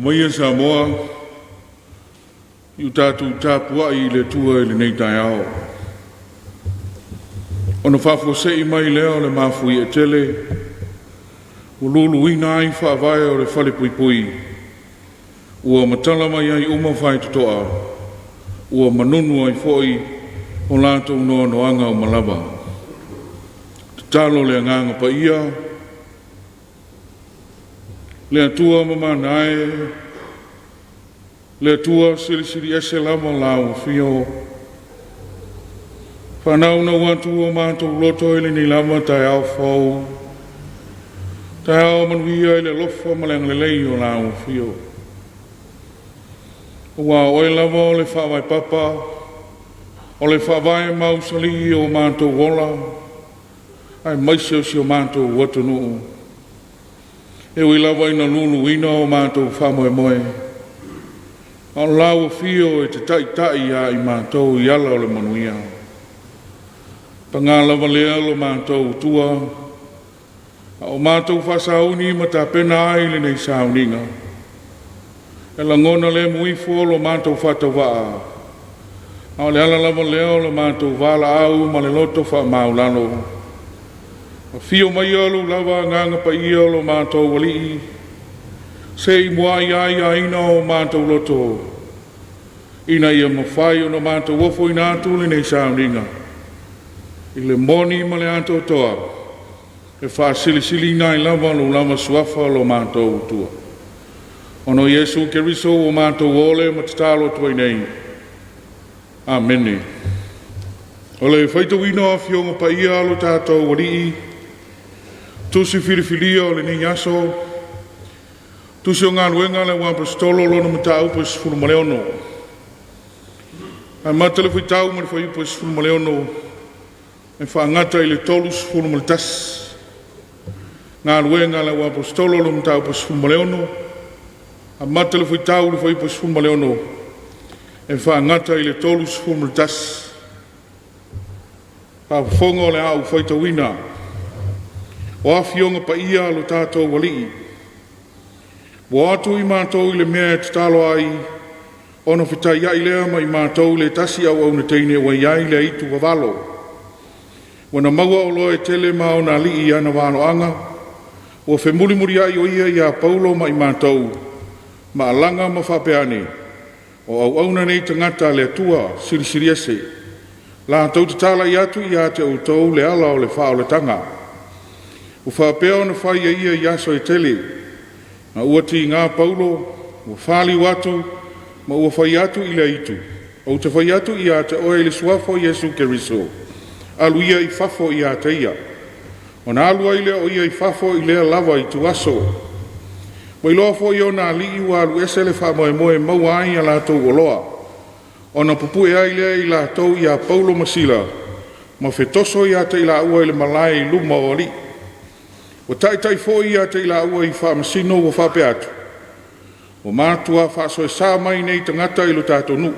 Maia Samoa, i tatou tapuai i le Atua i lenei taeao, ona faafuasei mai lea o le mafuie tele ua luluina ai faavae o le falepuipui, ua matala mai ai uma faitotoa, ua manunu ai foi o latou noanoaga uma lava. Tatalo le Agaga Paia, le Atua mamana e, le Atua silisili ese lava lau afio, faanaunau atu o matou loto i lenei lava taeao fou, taeao manuia i le alofa ma le agalelei o lau afio. Aua o Oe lava o le faavae papa, o le faavae mausali o matou ola, aemaise o si o matou atunuu. E ui lava ina luluina o matou faamoemoe, a o lau afio e te taitai ia i matou i ala o le manuia. Paga lava lea lo matou Atua, a o matou faasauni ma tapena ai lenei sauniga, e lagona le muifo lo matou faatauvaa, a o le ala lava lea o le matou valaau ma le loto faamaualalo. Afio maia lou lava Agaga Paia o lo matou Alii, se i muai aiaina o matou loto, ina ia mafai ona matou ofoina atu lenei sauniga i le moni ma le atoatoa, e faasilisiliina ai lava lou lava suafa lo matou Atua. Ona o Iesu Keriso ua matou ole ma tatalo atu ai nei. Amene. O le faitauina o Afioga Paia a lo tatou Alii, tusi filifilia o lenei aso, Tusi o Galuega a le Auaposeitolo, lona mataupu e 16. E amata le faitau mai le fuaiupu e 16 e faagata i le 31. Galuega a le Auaposeitolo, lona mataupu e 16, amata le faitau i le fuaiupu e 16 e faagata i le 31. Faafofoga o le a ou faitauina o Afioga Paia a lo tatou Alii. Ua o atu i matou i le mea e tatalo ai, ona fetaiai lea ma i matou le tasi auauna teine ua i ai le aitu vavalo. Ua na maua oloa e tele ma ona alii i ana valoaga, ua femulimuliai o ia ia Paulo ma i matou, ma alaga ma faapea ane, “O auauna nei tagata a le Atua Silisili Ese, latou te talai atu ia te outou le ala o le faaolataga.” Ua faapea ona fai e ia i aso e tele, a ua tiga Paulo, ua faliu atu ma ua fai atu i le aitu, “Ou te fai atu ia te oe i le suafa o Iesu Keriso, alu ia i fafo ia te ia.” Ona alu ai lea o ia i fafo i lea lava ituaso. Ua iloa foi e ona alii ua alu ese le faamoemoe e maua ai a latou oloa, ona pupue ai lea e i latou ia Paulo ma Sila ma fetoso ia te i laua i le malae i luma o alii. Ua taitai foi ia te i laua i faamasino ua faapea atu, “Ua matua faasoesa mai nei tagata i lo tatou nuu.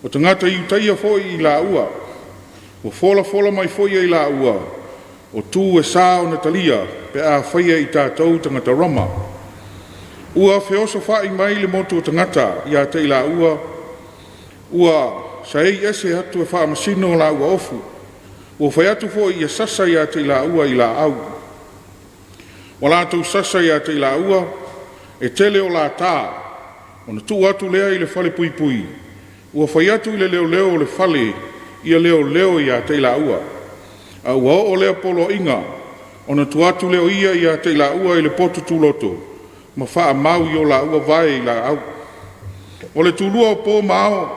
O tagata Iutaia foi i laua. Ua folafola mai foi e i laua o tu e sa ona talia pe a faia e i tatou tagata Roma. Ua feosofa'i mai le motu o tagata ia te i laua, ua saei ese atu e faamasino laua ofu. Ua fai atu foi ia sasa ia te i laua i laau. Ua latou sasa ia te i laua, e tele o lata, ona tuu atu lea i le falepuipui. Ua fai atu i leoleo o le fale ia leoleo ia te i laua. A ua oo lea poloaiga, ona tuu atu lea o ia ia te i laua i le potu tuloto ma faamau i o laua vae i laau. O le tulua o po ma ao,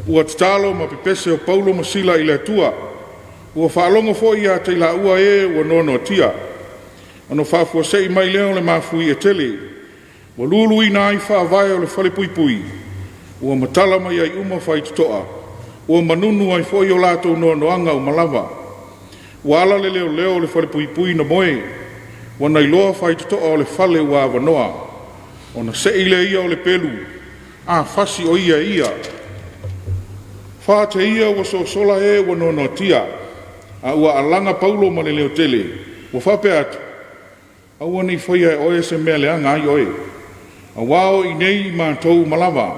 ua tatalo ma pepese o Paulo ma Sila i le Atua. Ua faalogo foi ia te i laua e ua noanoatia. Ona faafuasei mai lea o le mafuie tele, ua luluina ai faavae o le falepuipui, ua matala mai ai uma faitotoa, ua manunu ai foi o latou noanoaga uma lava. Ua ala le leoleo o le falepuipui na moe, ua na iloa faitotoa o le fale ua avanoa, ona sei lea ia o le pelu, afasi o ia e ia. Faateia ua sosola e ua noanoatia, a ua alaga Paulo ma le leotele, ua faapea atu, “Aua ne i faia e oe se mea e leaga ai oe. Auā o i inei i matou uma lava.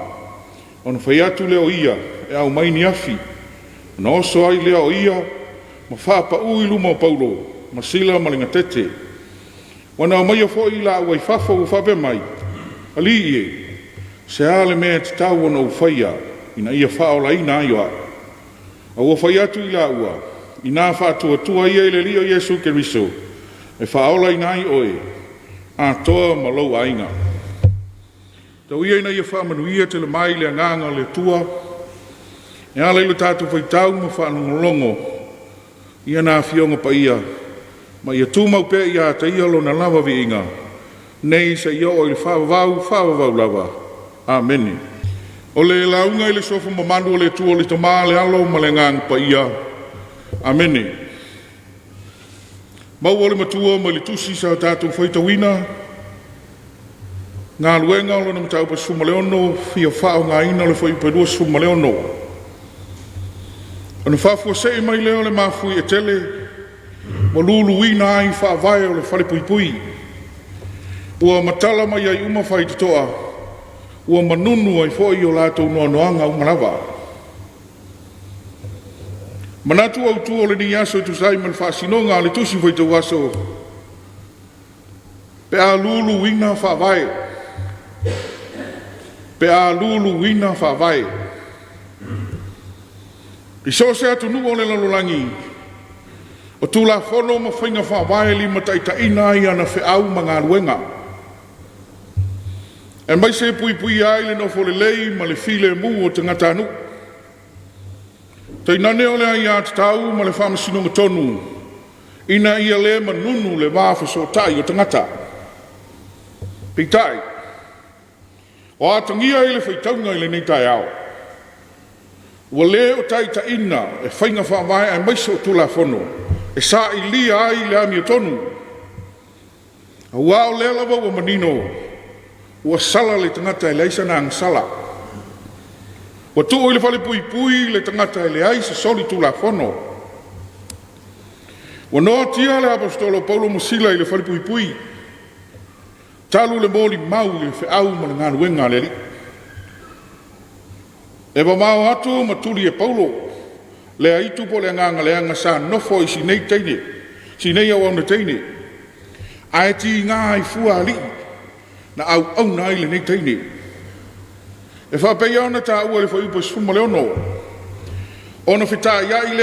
Ona fai atu lea o ia e aumai ni afi, ona oso ai lea o ia ma faapaū i luma o Paulo ma Sila ma le gatete. Ua na aumaia foi i laua i fafo ua faapea mai, “Alii e, se a le mea e tatau ona ou faia ina ia faaolaina ai o au?” A ua fai atu i laua, “Ina faatuatua ia i le Alii o Iesu Keriso, e faaolaina ai oe atoa ma lou aiga.” Tau ia ina ia faamanuia tele mai le agaga o le Atua e ala i lo tatou faitau ma faalogologo i ana Afioga Paia, ma ia tumau pea ia te Ia Lona lava viiga, nei seia oo i le faavavau, faavavau lava. Amene. O le lauga i le suafa mamalu o le Atua, le Tama, le Alo ma le Agaga Paia. Amene. Maua le Matua mai le tusi sa tatou faitauina, Galuega lona mataupu 16, fia faaaogaina le fuaiupu 26. Ona faafuasei mai lea o le mafuie tele ma luluina ai faavae o le falepuipui. Ua matala mai ai uma faitotoa, ua manunu ai foi o latou noanoaga uma lava. Manatu Autu o lenei aso e tusa ai ma le faasinoga a le Tusi Faitau Aso, pe a luluina faavae, pe a luluina faavae. I so o se atunuu o le lalolagi, o Tulafono ma faiga faavae e limataitaiina ai ana feau ma galuega, aemaise e puipuia ai le nofo lelei ma le filemu o tagatanuu, tainane o le aia tatau ma le faamasinoga tonu ina ia le manunu le va fesootai o tagata. Peitai, o atagia i le faitauga i lenei taeao, ua le o taitaiina e faiga faavae aemaise o Tulafono e sailia ai le amiotonu, aua o lea lava ua manino, ua sala le tagata e leai sana agasala. Ua tuu i le falepuipui le tagata e leai se solitulafono. Ua noatia le aposetolo Paulo ma Sila i le falepuipui talu le molimau i le feau ma le galuega a le Alii. E vavao atu ma tuli e Paulo le aitu po o le agaga leaga sa nofo i si nei auauna teine, ae tiga ai fua alii na auauna ai lenei teine. E faapei ona taua i le fuaiupu 16, ona fetaiai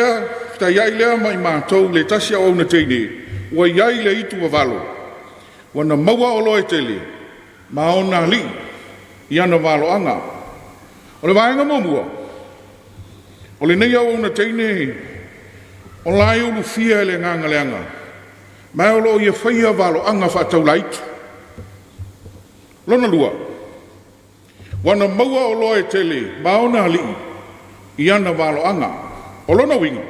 lea ma i matou i le tasi auauna teine ua i ai le aitu vavalo, ua na maua oloa e tele ma ona alii i ana valoaga. O le vaega muamua, o lenei auauna teine o la e ulufia e le agaga leaga, ma o lo o ia faia valoaga faataulaitu. Lona lua, ua na maua oloa e tele ma ona alii i ana valoaga. O lona uiga,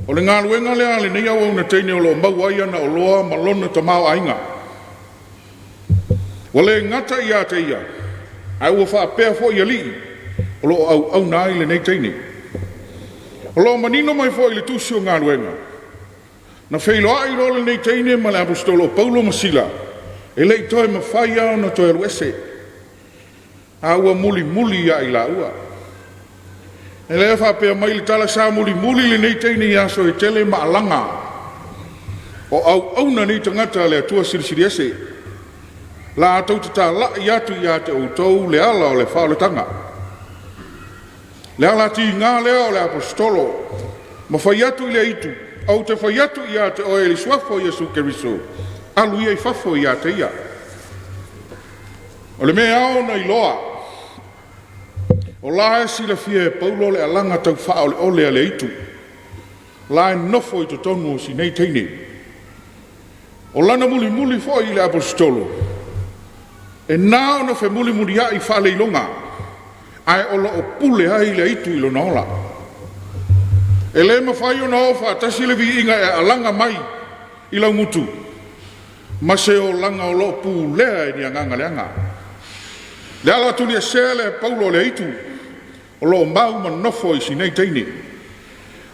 o le galuega lea a lenei auauna teine o lo o maua ai ana oloa ma lona tamaoaiga. Ua le gata ia te ia, ae ua faapea foi alii o lo o auauna ai lenei teine. O lo o manino mai foi i le tusi o Galuega, na feiloai loa lenei teine ma le aposetolo Paulo ma Sila, e le i toe mafai lava ona toe alu ese, a ua mulimuli lava i laua. E le faapea mai le tala sa mulimuli lenei teine i aso e tele ma alaga o auauna nei tagata a le Atua Silisili Ese, latou te talai atu ia te outou le ala o le faaolataga. Le ala tiga lea o le aposetolo ma fai atu i le aitu, ou te fai atu ia te oe i le suafa o Iesu Keriso, alu ia i fafo ia te ia. O le mea e ao ona iloa, o la e silafia e Paulo le alaga tau faaoleole a le aitu, la e nofo i totonu o si nei teine. O lana mulimuli foi i le aposetolo, e na ona femulimuliai faaleiloga, ae o lo o pule ai le aitu i lona ola. E le mafai ona o faatasi le viiga e alaga mai i laugutu ma se olaga o lo o pulea e ni agaga leaga. Le ala tuliesea lea e Paulo o le aitu o lo o mau ma nofo i si nei teine,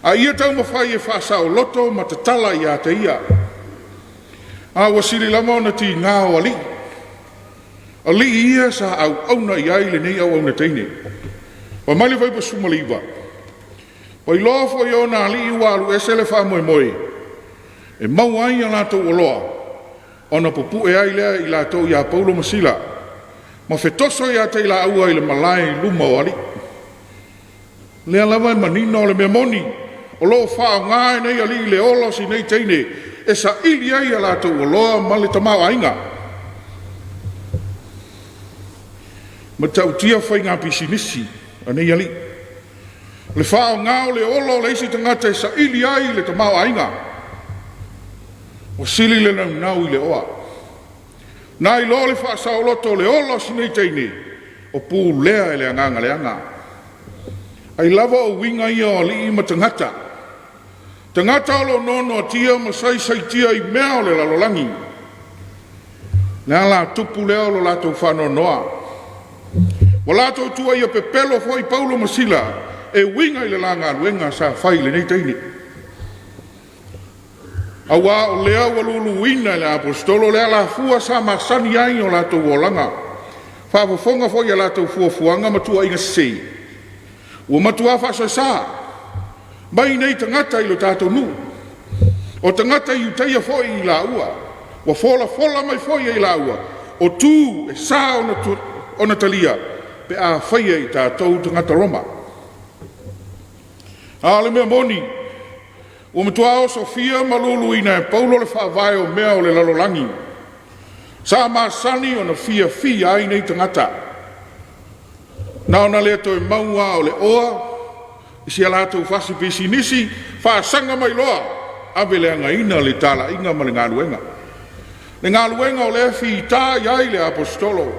a ia taumafai e faasaoloto ma tatala ia te ia. A ua sili lava ona tiga o alii. Alii ia sa auauna i ai lenei auauna teine. Fai mai le Fuaiupu 19, ua iloa foi e ona alii ua alu ese le faamoemoe e maua ai a latou oloa, ona pupue ai lea e i latou ia Paulo ma Sila, ma fetoso ia te i laua i le malae i luma o alii. O lea lava e manino le mea moni, o lo o faaaoga e nei alii le ola o si nei teine e saili ai a latou oloa ma le tamaoaiga. E matautia faiga pisinisi a nei alii, o le faaaoga o le ola o le isi tagata e saili ai le tamaoaiga. Ua sili le naunau i le oa, nai lo le faasaoloto o le ola o si nei teine o pulea e le agaga leaga. Ai lava o uiga ia o alii ma tagata, tagata o lo o noanoatia ma saisaitia i mea o le lalolagi, le alatupu lea o lo latou faanoanoa. Ua latou tuuaia pepelo foi Paulo ma Sila e uiga i le la galuega sa fai i lenei taimi, aua o lea ua luluina e le aposetolo le alafua sa masani ai o latou olaga, faafofoga foi i a latou fuafuaga ma tuuaiga sese, ua matua faasoesa mai nei tagata i lo tatou nuu. O tagata Iutaia foi i laua, ua folafola mai foi e i laua o tu e sa ona talia pe a faia e tatou tagata Roma. A o le mea moni, ua matua osofia ma luluina e Paulo le faavae o mea o le lalolagi sa masani ona fiafia ai nei tagata, na ona le toe maua lava o le oa i si a latou fasi pisinisi, faasaga mai loa, ave leagaina le talaiga ma le galuega. Le galuega o lea e fita i ai le aposetolo,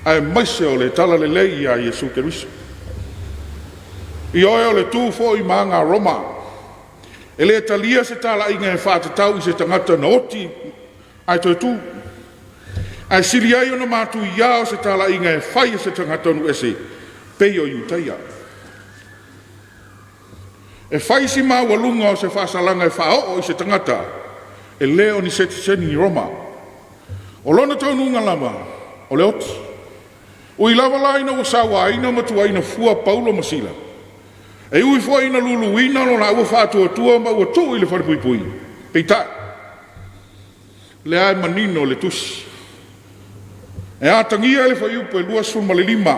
aemaise o le talalelei ia Iesu Keriso. Ioe, o le tu foi ma aga a Roma, e le talia se talaiga e faatatau i se tagata na oti ae toe tu, ae sili ai ona matuia o se talaiga e fai e se tagata ese pei o Iutaia. E fai si maualuga o se faasalaga e faaoo i se tagata e le o ni sitiseni Roma. O lona taunuuga lava o le oti. Ui lava la ina ua sauaina ma tuuaina fua Paulo ma Sila, e ui foi ina luluina lo laua faatuatua ma ua tuu i le falepuipui, peitai, o lea e manino le tusi, e atagia i le fuaiupu e 25,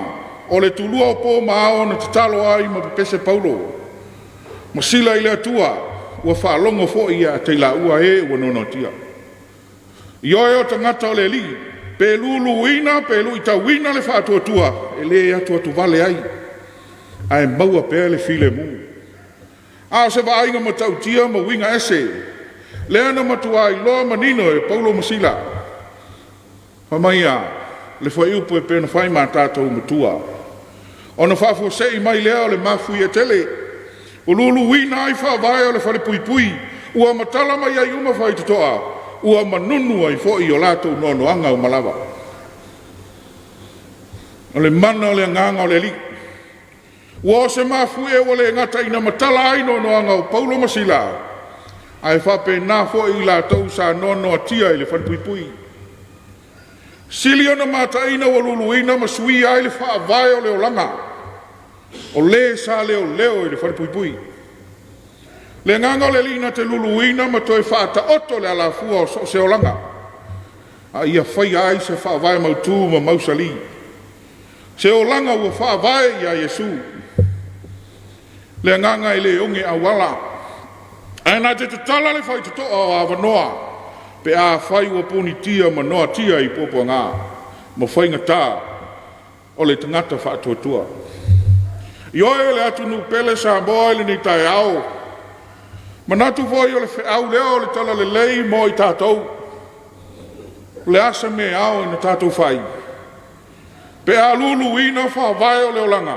o le tulua o po ma ao na tatalo ai ma pepese Paulo ma Sila i le Atua, ua faalogo foi ia te i laua e ua noanoatia. Ioe, o tagata o le Alii, pe luluina pe luitauina le faatuatua, e le atuatuvale ai, ae maua pea le filemu. A o se vaaiga matautia ma uiga ese lea na matua iloa manino e Paulo ma Sila. Fai mai a le fuaiupu e pei ona fai ma tatou matua, ona faafuasei mai lea o le mafuie tele, ua luluina ai faavae o le falepuipui, ua matala mai ai uma faitotoa, ua manunu ai foi o latou noanoaga uma lava. O le mana o le agaga o le Alii, ua o se mafuie ua le gata ina matala ai noanoaga o Paulo ma Sila, ae faapena foi i latou sa noanoatia i le falepuipui. Sili ona mataina ua luluina ma suia ai le faavae o le olaga o le sa leoleo i le falepuipui. Le agaga o le Alii na te luluina ma toe faataoto le alafua o so o se olaga, a ia faia ai se faavae mautu ma mausali, se olaga ua faavae ia Iesu. Le agaga e le oge auala, ae na te tatala le faitotoa o avanoa pe afai ua punitia ma noatia i puapuaga ma faigata o le tagata faatuatua. Ioe, le atunuu pele Samoa i lenei taeao, manatu foi o le feau lea o le talalelei mo i tatou. O le a se mea e ao ona tatou fai pe a luluina faavae o le olaga?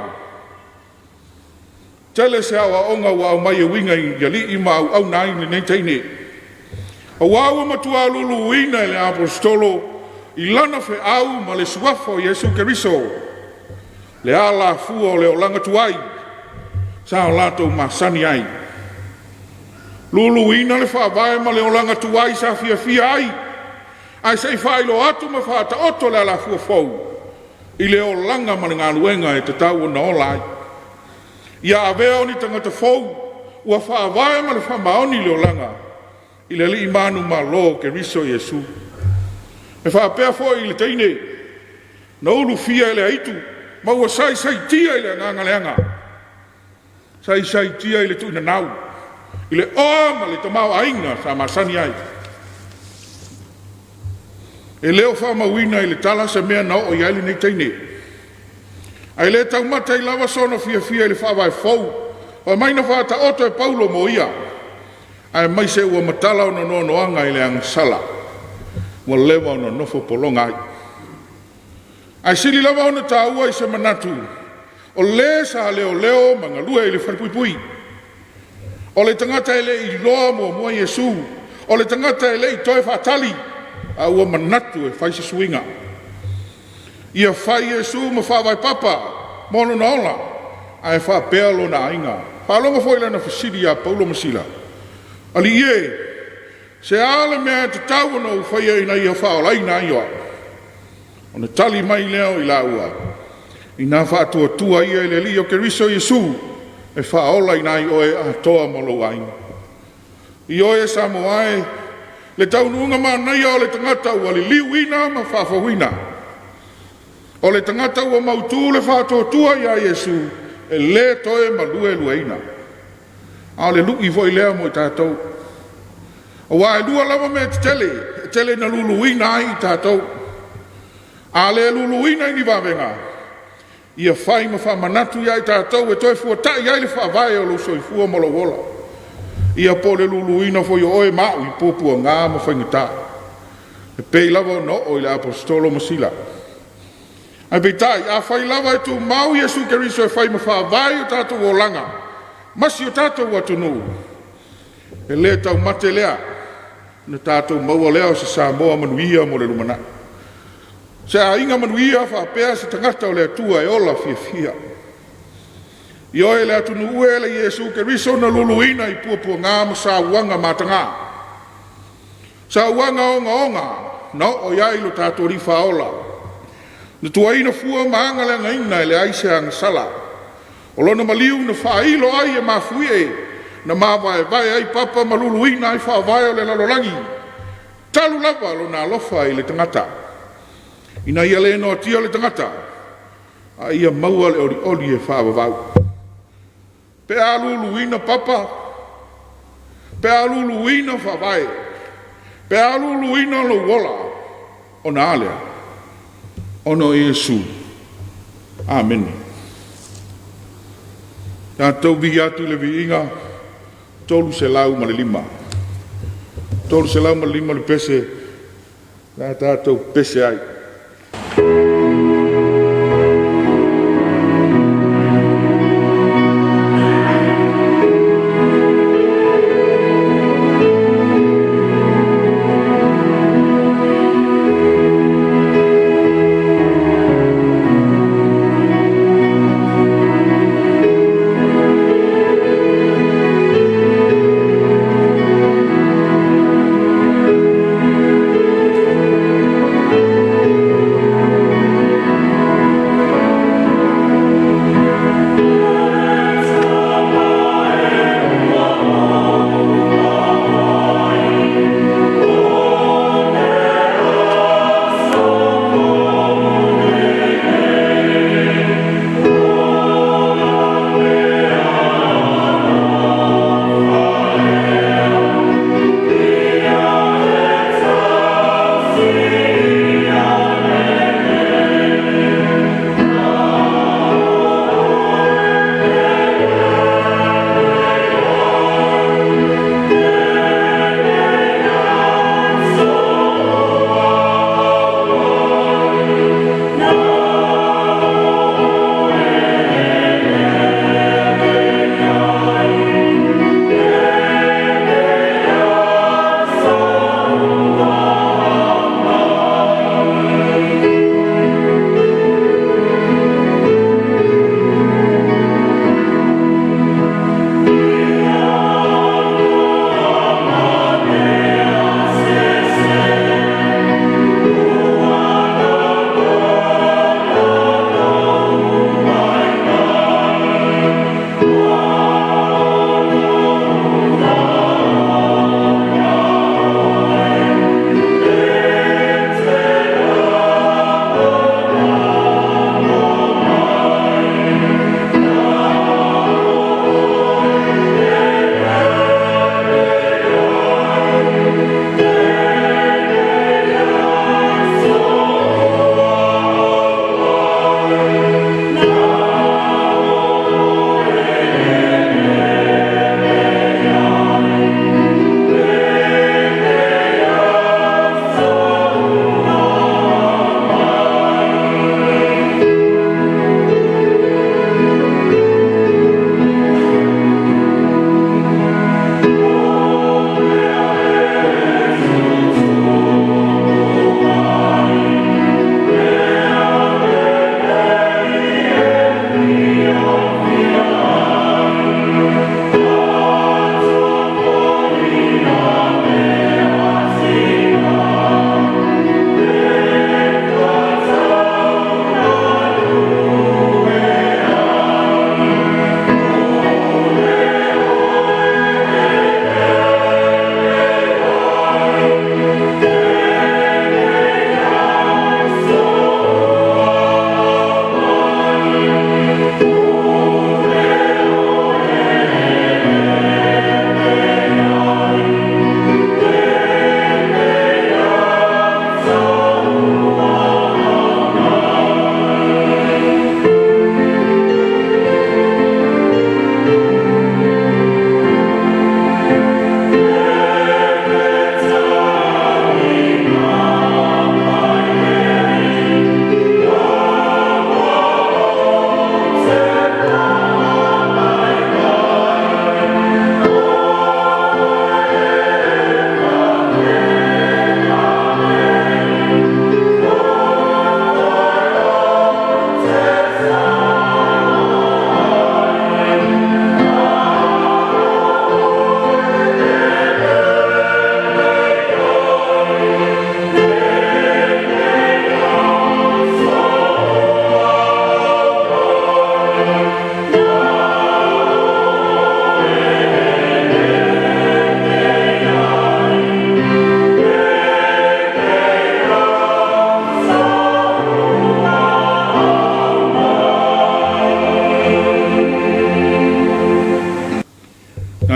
Tele se aoaoga ua aumai e uiga i alii ma auauna ai i lenei taimi, aua ua matua luluina e le aposetolo i lana feau ma le suafa o Iesu Keriso le alafua o le olaga tuai sa o latou masani ai, luluina le faavae ma le olaga tuai sa fiafia ai. Ae se i faailoa atu ma faataoto le alafua fou i le olaga ma le galuega e tatau ona ola ai. Ia avea o ni tagata fou ua faavae ma le faamaoni i le olaga i le Alii manumalo o Keriso Iesu. E faapea foi i le teine na ulufia e le aitu ma ua saisaitia i le agaga leaga, saisaitia i le tuunanau i le oa ma le tamaoaiga sa masani ai. E le o faamauina i le tala se mea na oo i ai lenei teine, ae le taumate ai lava sona fiafia i le faavae fou fai mai na faataoto e Paulo mo ia, aemaise ua matala ona noanoaga i le agasala ua leva ona nofo pologa ai. Ae sili lava ona taua i se manatu, o le sa leoleo ma galue i le falepuipui. O le tagata e le i iloa muamua Iesu, o le tagata e le i toe faatali, a ua manatu e fai se suiga. Ia fai Iesu ma faavae papa mo lona ola, ae faapea lona aiga. Faalogo foi i lana fesili ia Paulo ma Sila, “Alii e, se a le mea e tatau ona ou faia ina ia faaolaina ai o au?” Ona tali mai lea o i laua, “Ina faatuatua ia i le Alii o Keriso Iesu, e faaolaina ai oe atoa ma lou aiga.” Ioe Samoa e, le taunuuga manaia o le tagata ua liliuina ma faafouina. O le tagata ua mautu le faatuatua ia Iesu, e le toe maluelueina. A o le lui foi lea mo i tatou, aua e lua lava mea tetele e tele ina luluina ai i tatou. A le luluina i ni vavega, ia fai ma faamanatu ia i tatou e toe fuatai ai le faavae o lou soifua ma lou ola. Ia po o le luluina foi o oe ma au i puapuaga ma faigata, e pei lava ona oo i le aposetolo ma Sila. Ae peitai, afai lava e tumau Iesu Keriso e fai ma faavae i o tatou olaga ma si o tatou atunuu, e le taumate lea, ona tatou maua lea o se Samoa manuia mo le lumanai, se aiga manuia faapea se tagata o le Atua e ola fiafia. Ioe le atunuu e, i Iesu Keriso na luluina i puapuaga ma sauaga mataga, sauaga ogaoga na oo i ai lo tatou Alii Faaola, na tuaina fua ma agaleagaina e leai se agasala. O lona maliu na faailo ai e mafuie, na mavaevae ai papa ma luluina ai faavae o le lalolagi, talu lava Lona alofa i le tagata, ina ia le noatia le tagata, a ia maua le olioli e faavavau. Pe a luluina papa, pe a luluina faavae, pe a luluina lou ola, ona a lea? Ona o Iesu. Amene. Tatou vivii atu i le viiga 305. 305 le pese o le a tatou pepese ai.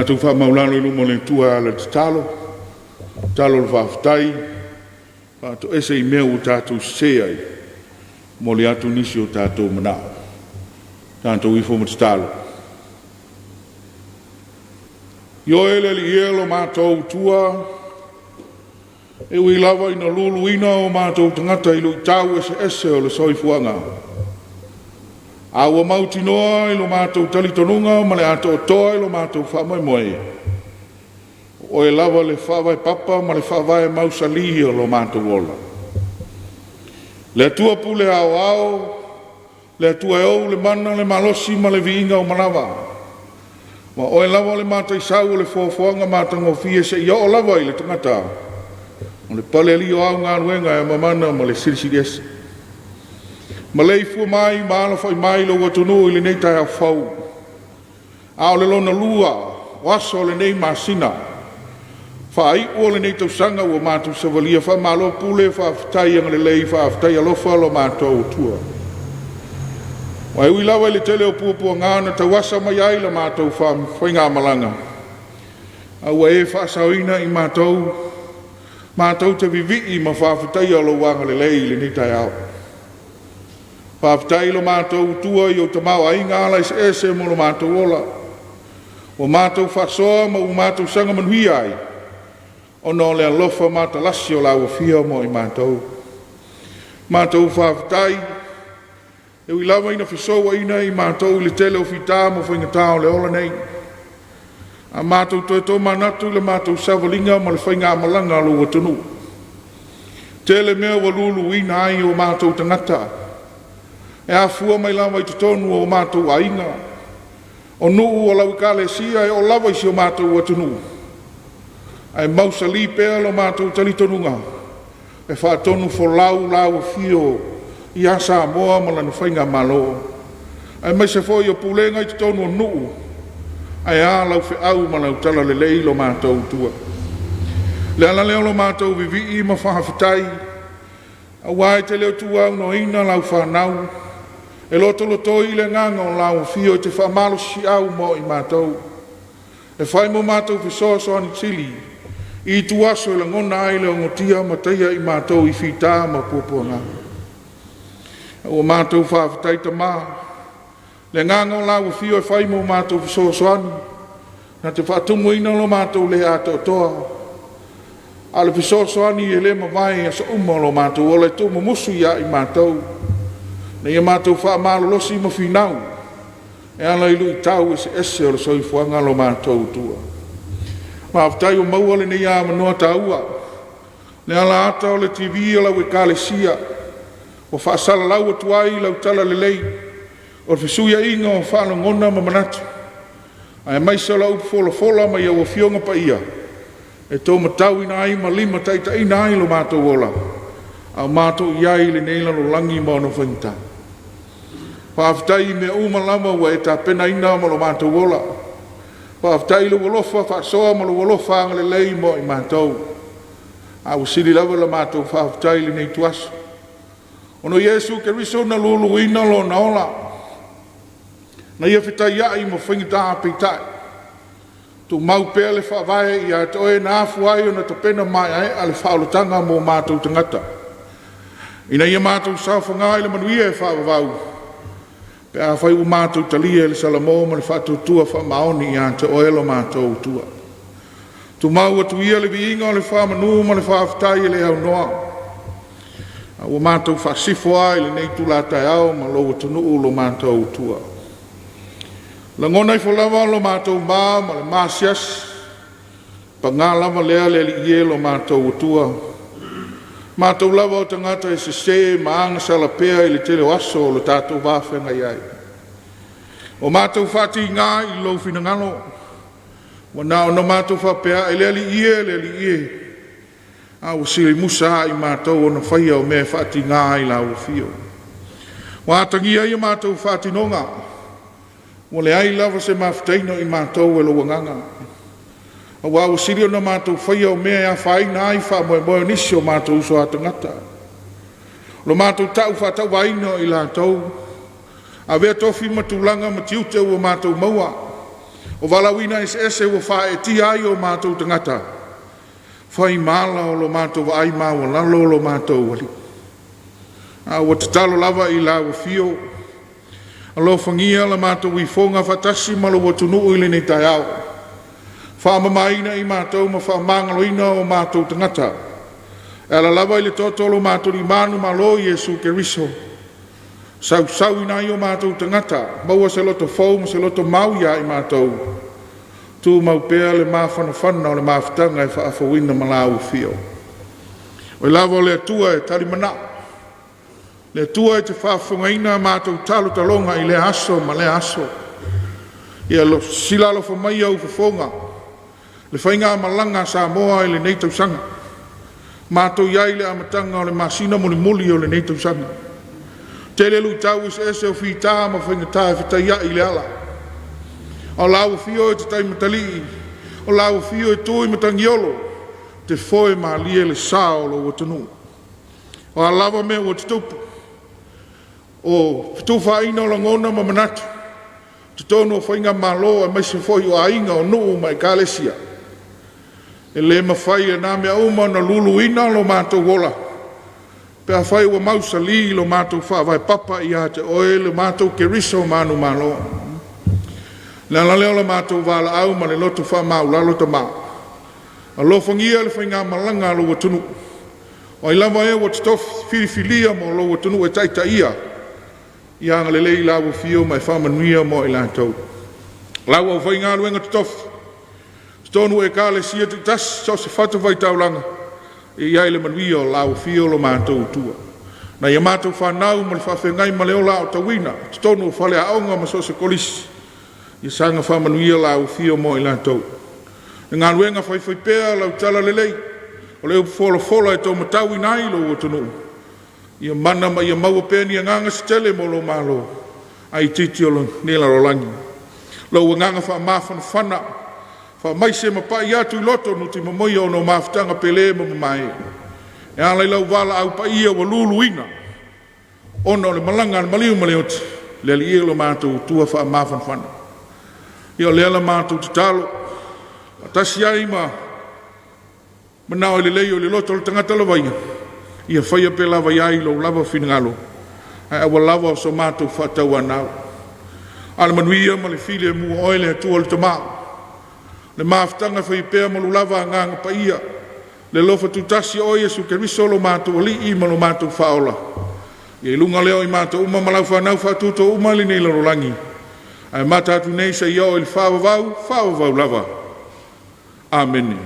Tatou faamaualalo i luma o le Atua e ala i le tatalo, tatalo o le faafetai, faatoese i mea ua tatou sese ai, momoli atu nisi o tatou manao. Tatou ifo ma tatalo. Ioe le Alii e lo matou Atua, e ui lava ina luluina o matou tagata i luitau eseese o le soifuaga, a ua mautinoa i lo matou talitonuga ma le atoatoa i lo matou faamoemoe, o Oe lava le faavae papa ma le faavae mausali o lo matou ola. Le Atua pule aoao, le Atua e ou le mana, le malosi ma le viiga ua manava, ma o Oe lava o le mataisau o le foafoaga matagofie seia oo lava i le tagata, o le Palealii o au galuega e mamana ma le Silisili Ese. Maleifua mai ma alafai mai lou atunuu i lenei taeao fou, a o le lona lua o aso o lenei masina faaiu o lenei tausaga ua matou savalia. Faamalo pule, faafetai agalelei, faafetai alofa lo matou Atua. Aua e ui lava i le tele o puapuaga na tauasa mai ai la matou faigamalaga, a ua e faasaoina i matou matou te vivii ma faafetaia lou agalelei i lenei taeao. Faafetai i lo matou Atua i ou tamaoaiga ala eseese mo lo matou ola, ua matou faasoa ma ua matou saga manuia ai, ona o le alofa matalasi o lau Afio mo i matou. Matou faafetai, e ui lava ina fesouaina i matou i le tele o fita ma faigata o le ola nei, a matou toe tomanatu i le matou savaliga ma le faigamalaga a lou atunuu, tele mea ua luluina ai o matou tagata, e afua mai lava i totonu o matou aiga, o nuu o lau Ekalesia e oo lava i si o matou atunuu, ae mausali pea lo matou talitonuga e faatonufolau lau afio ia Samoa ma lana faigamalo, aemaise foi o pulega i totonu o nuu, ae a lau feau ma lau talalelei lo matou Atua. O le ala lea o lo matou vivii ma faafetai, aua e te le o tuuaunoaina lau fanau e lotolotoi le agaga o lau Afio e te faamalosiau mo i matou, e fai mo matou fesoasoani sili i ituaso e lagona ai le ogotia ma taia i matou i fita ma puapuaga. Ua matou faafetai Tama, le agaga o lau Afio e fai mo matou fesoasoani, na te faatumuina lo matou le atoatoa, a o le fesoasoani e le mavae i aso uma o lo matou ola e tuumumusu ia i matou, ina ia matou faamalolosi ma finau e ala i luitau eseese o le soifuaga lo matou Atua. Faafetai ua maua lenei avanoa taua, le ala ata o le TV a lau Ekalesia ua faasalalau atu ai lau talalelei o le fesuiaiga o faalogona ma manatu, aemaise o lau upu folafola mai au Afioga Paia e taumatauina ai ma limataitaiina ai lo matou ola a o matou i ai i lenei lalolagi ma ona faigata. Faafetai i mea uma lava ua e tapenaina mo lo matou ola. Faafetai i lou alofa faasoa ma lou alofa agalelei mo i matou. A ua sili lava la matou faafetai i lenei ituaso, ona o Iesu Keriso na luluina lona ola na ia fetaiai ma faigata, peitai, tumau pea le faavae ia te Oe na afua ai ona tapena maeaea le faaolataga mo matou tagata, ina ia matou saofaga i le manuia e faavavau, pe afai ua matou talia le salamo ma le faatuatua faamaoni ia te Oe lo matou Atua. Tumau atu ia le viiga o le faamanu ma le faafetai e le aunoa, a ua matou faasifo lava i lenei itula taeao ma lou atunuu lo matou Atua. Lagona ifo lava lo matou ma ma le maasiasi, paga lava lea le Alii e lo matou Atua, matou lava o tagata e sese ma agasala pea i le tele o aso o lo tatou va feagai ai. Ua matou faatiga i lou finagalo, ua na ona matou faapea a'e, “Le Alii e, le Alii e,” a ua silimusa a i matou ona faia o mea e faatiga ai lau afio. Ua atagia ai a matou faatinoga, ua leai lava se mafutaina o i matou e lou agaga, aua ua sili ona matou faia o mea e afaina ai faamoemoe o nisi o matou uso a tagata, lo matou ta'u faatauvaaina o i latou, avea tofi ma tulaga ma tiute ua matou maua. O valaauina eseese ua faaeetia ai o matou tagata, fai ma ala o lo matou vaai maualalo lo matou Alii. A ua tatalo lava i lau Afio, alofagia la matou ifoga faatasi ma lou atunuu i lenei taeao. Faamamaina i matou ma faamagaloina o matou tagata, e ala lava i le toto o lo matou Alii manumalo Iesu Keriso, sausauina ai o matou tagata, maua se loto fou ma se loto mau ia i matou, tumau pea le mafanafana o le mafutaga e faafouina ma lau Afio. Oe lava o le Atua e talimanao, le Atua e te faafofogaina a matou talotaloga i lea aso ma lea aso. Ia sila alofa mai ou fofoga i le faigamalaga a Samoa i lenei tausaga, matou i ai i le amataga o le masina mulimuli o lenei tausaga. Tele luitau eseese o fita ma faigata e fetaiai i le ala, a o lau afio e te Taimatalii, o lau afio e tu i matagiolo, e te foe malie le sa o lou atunuu. O a lava mea ua tutupu, o fetufaaiga o lagona ma manatu i totonu o faigamalo aemaise foi o aiga, o nuu ma ekalesia, e le mafai e na mea uma ona luluina lo matou ola pe afai ua mausali lo matou faavae papa ia te Oe lo matou Keriso manumalo. O le ala lea o le matou valaau ma le loto faamaualalo, Tama, alofagia le faigamalaga a lou atunuu. O ai lava e ua totofi filifilia mo lou atunuu e taitaia, ia agalelei i lau afio ma e faamanuia mo i latou. Lau aufaigaluega totofi i totonu o Ekalesia taitasi so o se fatafaitaulaga, ia i ai le manuia o lau afio lo matou Atua. Nai a matou fanau ma le faafeagai ma le ola aotauina i totonu o faleaoga ma so o se kolisi, ia saga faamanuia lau Afio mo i latou. Le galuega faifaipea o lau talalelei, o le upu folafola e taumatauina ai lou atunuu, ia mana ma ia maua pea ni agaga se tele mo lou malo ae itiiti o lenei lalolagi. Lou agaga faamafanafana faamaise ma pai atu i loto nutimomoia ona o mafutaga pele ma mamae e ala i lau valaau paia ua luluina ona o le malaga a le maliu ma le oti, le Alii e lo matou Atua faamafanafana. Ia o lea la matou tatalo faatasi ai ma manao e lelei o le loto o le tagata lava ia, faia pea lava i ai lou lava finagalo, ae aua lava so matou faatauanau. A o le manuia ma le filemu o Oe le Atua le Tama, le mafutaga e faia pea ma lou lava Agaga Paia, le alofa tutasi o Oe Iesu Keriso lo matou Alii ma lo matou Faaola, ia i luga lea o i matou uma ma lau fanau faatutoa uma i lenei lalolagi, ae mata atu nei seia oo i le faavavau, faavavau lava. Amene.